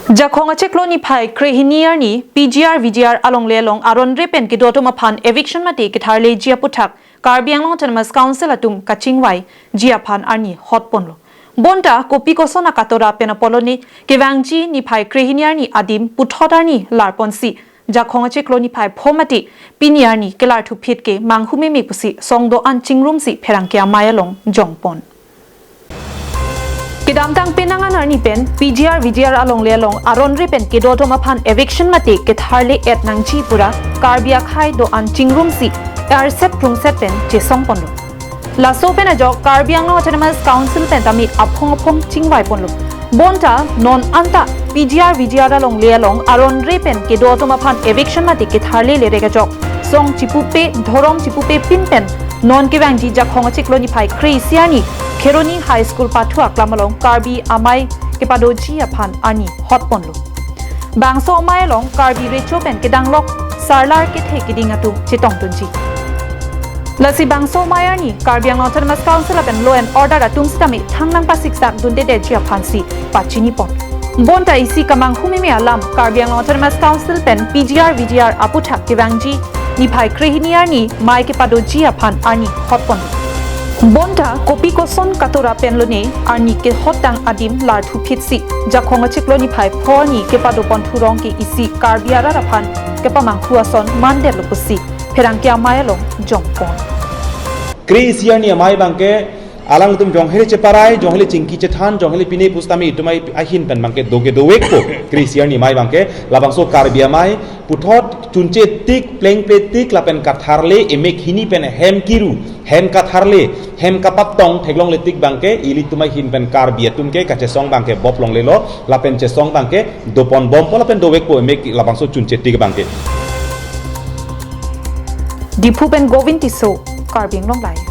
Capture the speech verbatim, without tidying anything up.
Jakhong achiklo niphai krehini arni P G R V G R alongle along aron re pen kedo atum aphan eviction mate ketharleji aputhak Karbi Anglong Autonomous Council atum kachingvaiji aphan arni hotponlo. Bonta kopi koson akatora pen apotlo ne kevangji niphai krehini arni adim puthot arni larponsi Jakhong achiklo niphai pho mate pini arni kelar thuphit ke manghu meme pusi song do-an chingrumsi pherangke amei along jongpon. Kedamtang penang an arni pen P G R V G R alongle along aron re pen kedo atum aphan eviction mate ketharle-et nangji pura Karbi akhei do-an chingrumsi arset prungset pen chesongponlo. Laso pen ajok Karbi Anglong Autonomous Council pen tame aphong aphong chingvaiponlo. Bonta non anta P G R V G R alongle along aron re pen kedo atum aphan eviction mate ketharle lerek ajok song chipupe, dhorong chipupe pin pen non kevangji Jakhong achiklo niphai kre-isi arni Kheroni High School pathu aklam along Karbi amei kepadoji aphan arni hotponlo. Bangso amei along Karbi recho pen kedanglok sarlar kethe keding atum chetongdunji. Lasi bangso amei arni Karbi Anglong Autonomous Council lapen law and order atum sitame thangnang pasiksak dundedetji aphansi pachinipon. Bonta isi kemanghu meme alam Karbi Anglong Autonomous Council pen P G R V G R aputhak kevangji niphai krehini arni mei kepadoji aphan arni hotpon. Bonta kopi koson katora penlo ne arni kehotdang adim lar thuphitsi Jakhong achiklo niphai pho arni kepadopon thurong ke isi Karbi arat aphan kepamanghu ason mandetlo pusi pherangke amei along jongpon. Kre-isi arni amei abangke alangtum jonghele cheparai, jonghele chingki chethan, jonghele pine pusitame itum ahin pen abangke do kedovekpo. Kre-isi arni amei abangke labangso Karbi amei puthot chunche tik, plengple tik lapen katharle, emek hini pen hem kiru, hem katharle, hem kapatong theklongle tik abangke ilitum ahin pen Karbi atum ke kachesong abangke bop longlelo, lapen chesong abangke doponbompo lapen dovekpo emek labangso chunche tik abangke. Diphu pen Govind Tisso, Karbi Anglong Live.